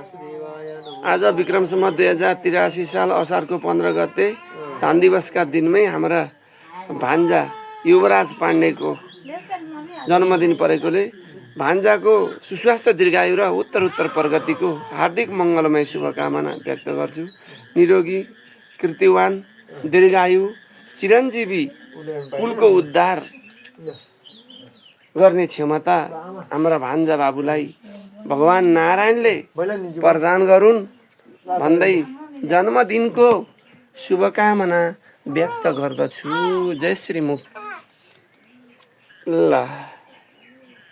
आज विक्रम सम्वत 2083 साल असारको 15 गते धन दिवसका दिनमै हाम्रा भान्जा युवराज पाण्डेको जन्मदिन परेकोले भान्जाको सुस्वास्थ्य दीर्घायु र उत्तर प्रगतिको हार्दिक मङ्गलमय शुभकामना व्यक्त गर्छु। निरोगी, कीर्तिवान, दीर्घायु, चिरञ्जीवी कुलको उद्धार गर्ने क्षमता हाम्रा भान्जा बाबुलाई भगवान नारायणले प्रदान गरून् भन्दै जन्मदिनको शुभकामना व्यक्त गर्दछु। जय श्री मुक्त। ल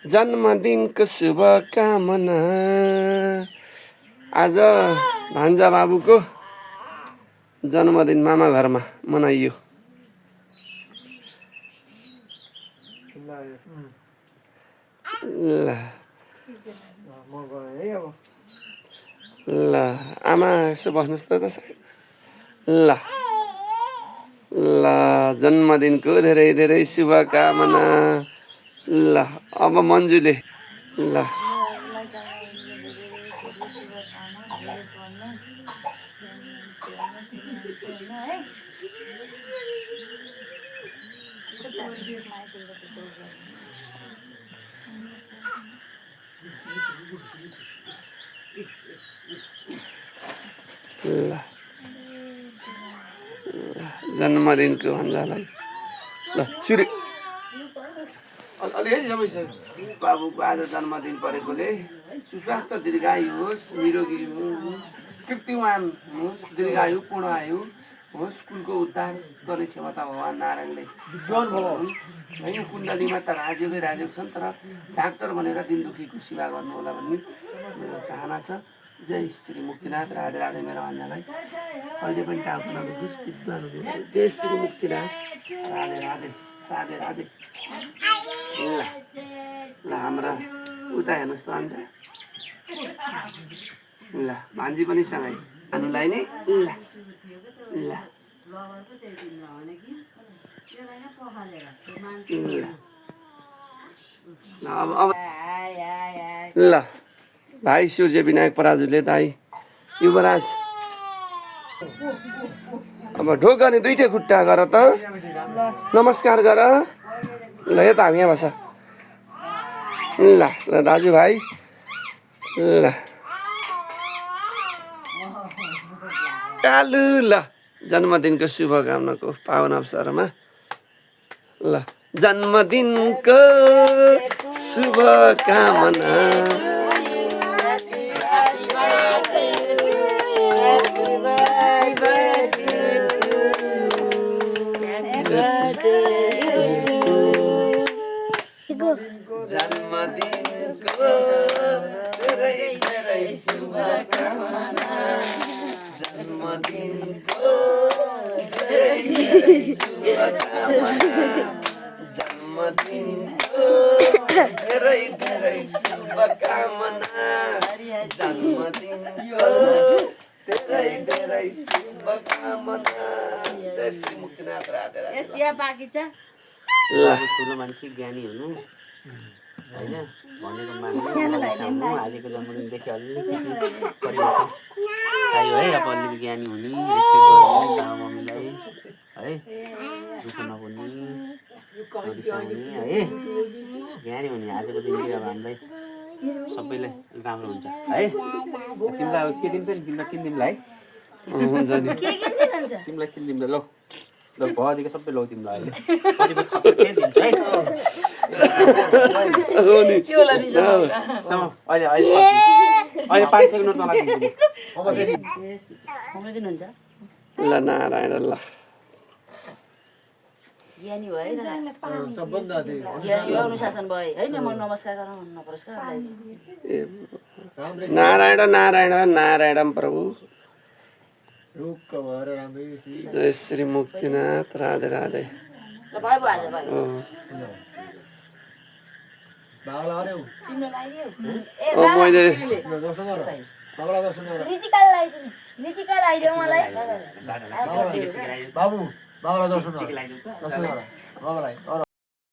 जन्मदिनको शुभकामना। आज भान्जा बाबुको जन्मदिन मामा घरमा मनाइयो। ल ल आमा यसो बस्नुहोस् त ल ल जन्मदिनको धेरै धेरै शुभकामना। ल अब मन्जुले ल जन्मदिनको भन्जालाई ल छिरी अलि बाबुको आज जन्मदिन परेकोले सुस्वास्थ्य दीर्घायु होस्, निरोगी कीर्तिवान होस्, दीर्घायु पूर्ण आयु होस्, कुलको उद्धार गर्ने क्षमता भगवान नारायणले है। कुण्डलीमा त राजयोगै राजयोग छन्, तर डाक्टर भनेर दिन दुखीको सेवा गर्नु होला भन्ने मेरो चाहना छ। जय श्री मुक्तिनाथ। राधे राधे मेरो भन्जालाई अहिले पनि टाउको नदुखोस्, विद्वान हुनु। जय श्री मुक्तिनाथ। राधे राधे राधे राधे। ल हाम्रा उता हेर्नुहोस् त अन्त ल भान्जी पनि सँगै हानुलाई नि ल ल अब ल भाइ सूर्य विनायक पराजुले दाई युवराज अब ढोक गर्ने दुईटै खुट्टा गर त नमस्कार गर। ल यता हामी यहाँ बस। ल ल दाजुभाइ ल कालु ल जन्मदिनको शुभकामनाको पावन अवसरमा ल जन्मदिनको शुभकामना। जन्मदिनको धेरै धेरै शुभकामना। जन्मदिनको धेरै धेरै शुभकामना। जन्मदिनको धेरै धेरै शुभकामना। जन्मदिनको धेरै धेरै शुभकामना। जय श्री मुक्तिनाथ। राधे राधे। ल ठुलो मान्छे ज्ञानी हुनु होइन भनेको मान्नु। आजको जन्मदिनदेखि अलिकति परिवर्तन चाहियो है। अब अलिकति ज्ञानी हुने, रेस्पेक्ट गर्ने बाबा मम्मीलाई है, दुःख नहुने, है ज्ञानी हुने। आजको दिनदेखि अब हामीलाई सबैलाई राम्रो हुन्छ है। तिमीलाई अब के दिन्छ नि, तिमीलाई किन दिउँला है? हुन्छ नि तिमीलाई किन दिउँला ल ल भदेखि सबै लौ तिमीलाई अहिले पछि खर्च के दिन्छ है। अहिले अहिले 5 सेकेन्ड नोट नलागिदिन्छ। ल नारायण ल ज्ञानी भयो अनुशासन भयो होइन। म नमस्कार गरौँ नमस्कार नारायण नारायण नारायण प्रभु। जय श्री मुक्तिनाथ। राधे राधे। मैले बाबु बाबालाई दर्शन